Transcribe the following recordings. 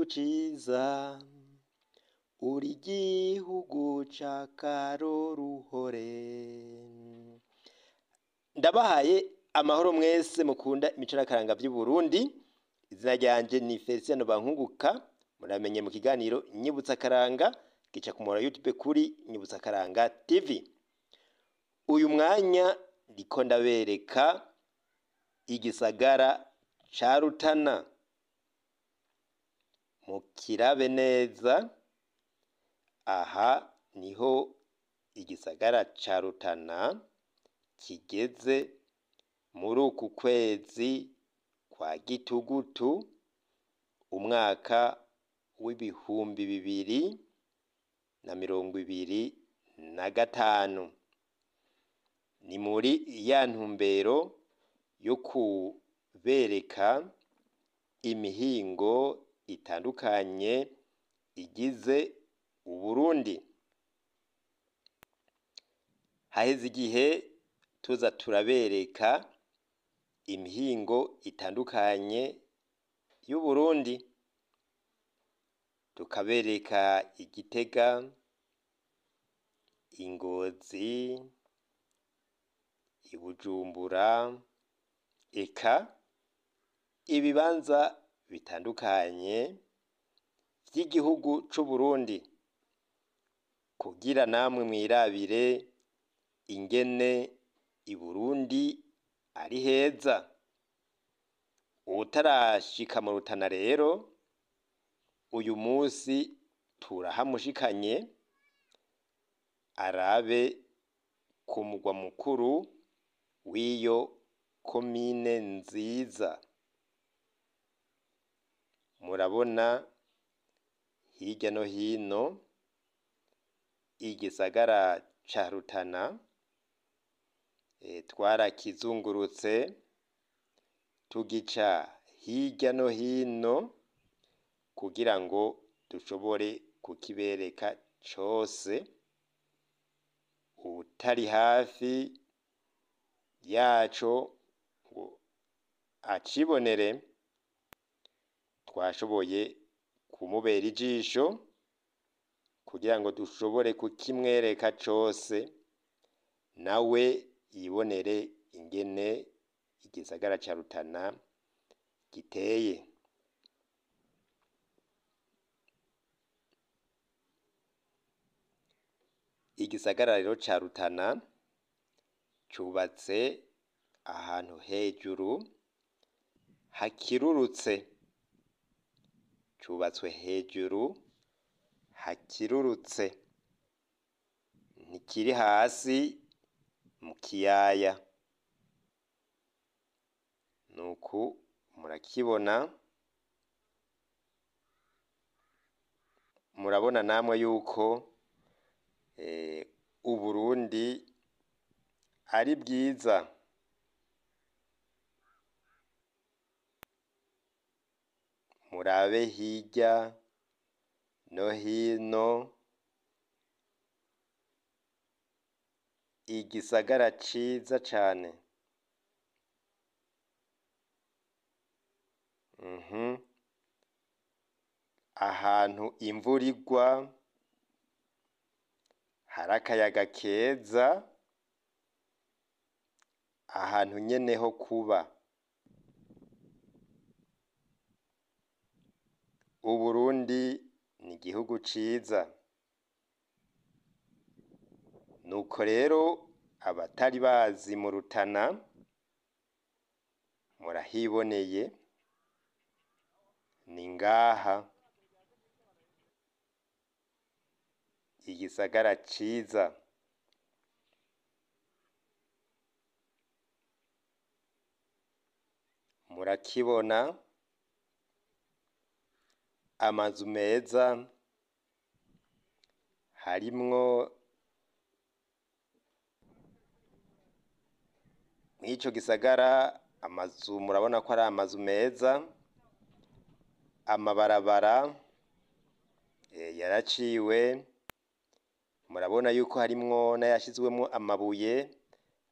Gihugu ciza, uri igihugu c'akaroruhore. Ndabahaye amahoro mwese mukunda imico n'akaranga vy'Uburundi. Izina ryanje ni Feliciano Bankunguka, muramenye mu kiganiro Nyibutsa Akaranga gica ku muhora YouTube kuri Nyibutsa Akaranga TV. Uyu mwanya ndiko ndabereka igisagara ca Rutana. Mukirabe neza, aha niho igisagara ca Rutana kigeze muri uku kwezi kwa gitugutu umwaka w'2025. Ni muri ya ntumbero yo kubereka imihingo itandukanye igize Uburundi. Haheze igihe tuza turabereka imihingo itandukanye y'Uburundi, tukabereka Igitega, Ingozi, Ibujumbura, eka ibibanza bitandukanye vy'igihugu c'Uburundi, kugira namwe mwirabire ingene Iburundi ari heza. Uwutarashika mu Rutana rero, uyu musi turahamushikanye arabe ku mugwa mukuru w'iyo komine nziza. Murabona hirya no hino igisagara ca Rutana, twarakizungurutse tugica hirya no hino kugira ngo dushobore kukibereka cose. Uwutari hafi yaco ngo acibonere, twashoboye kumubera ijisho kugira ngo dushobore kukimwereka cose, nawe yibonere ingene igisagara ca Rutana giteye. Igisagara rero ca Rutana cubatse ahantu hejuru hakirurutse, cubatswe hejuru hakirurutse, ntikiri hasi mu kiyaya. Nuku murakibona, murabona namwe yuko Uburundi ari bwiza. Murabe hirya no hino, igisagara ciza cane. Ahantu imvura igwa, hari akayaga keza, ahantu nyene ho kuba. Uburundi ni igihugu ciza. Nuko rero abatari bazi mu Rutana murahiboneye, ni ngaha igisagara ciza. Murakibona, amazu meza harimwo mw'ico gisagara amazu murabona ko ari amazu meza, amabarabara yaraciwe, murabona yuko harimwo n'ayashizwemwo amabuye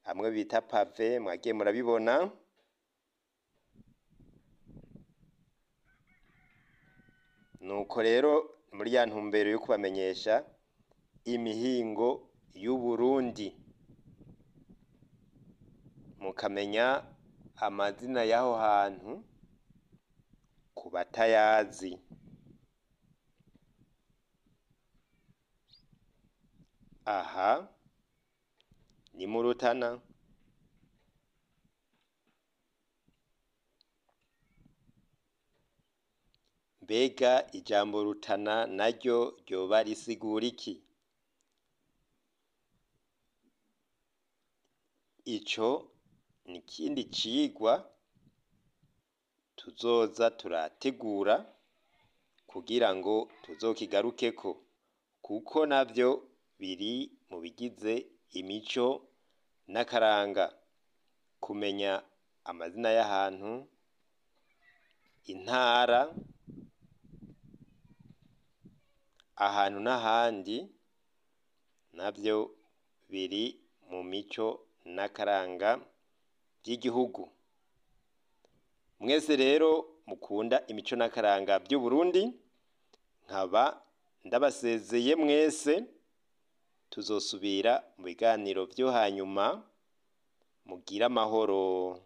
amwe bita pave, mwagiye murabibona. Nuko rero muri ya ntumbero yo kubamenyesha imihingo y'Uburundi, mukamenya amazina y'aho hantu ku batayazi. Aha ni mu Rutana. Mbega ijambo Rutana naryo ryoba risigura iki? Ico ni ikindi cigwa tuzoza turategura kugira ngo tuzokigarukeko, kuko navyo biri mu bigize imico n'akaranga. Kumenya amazina y'ahantu, intara, ahantu n'ahandi navyo biri mu mico n'akaranga vy'igihugu. Mwese rero mukunda imico n'akaranga vy'Uburundi, nkaba ndabasezeye mwese, tuzosubira mu biganiro vyo hanyuma, mugire amahoro.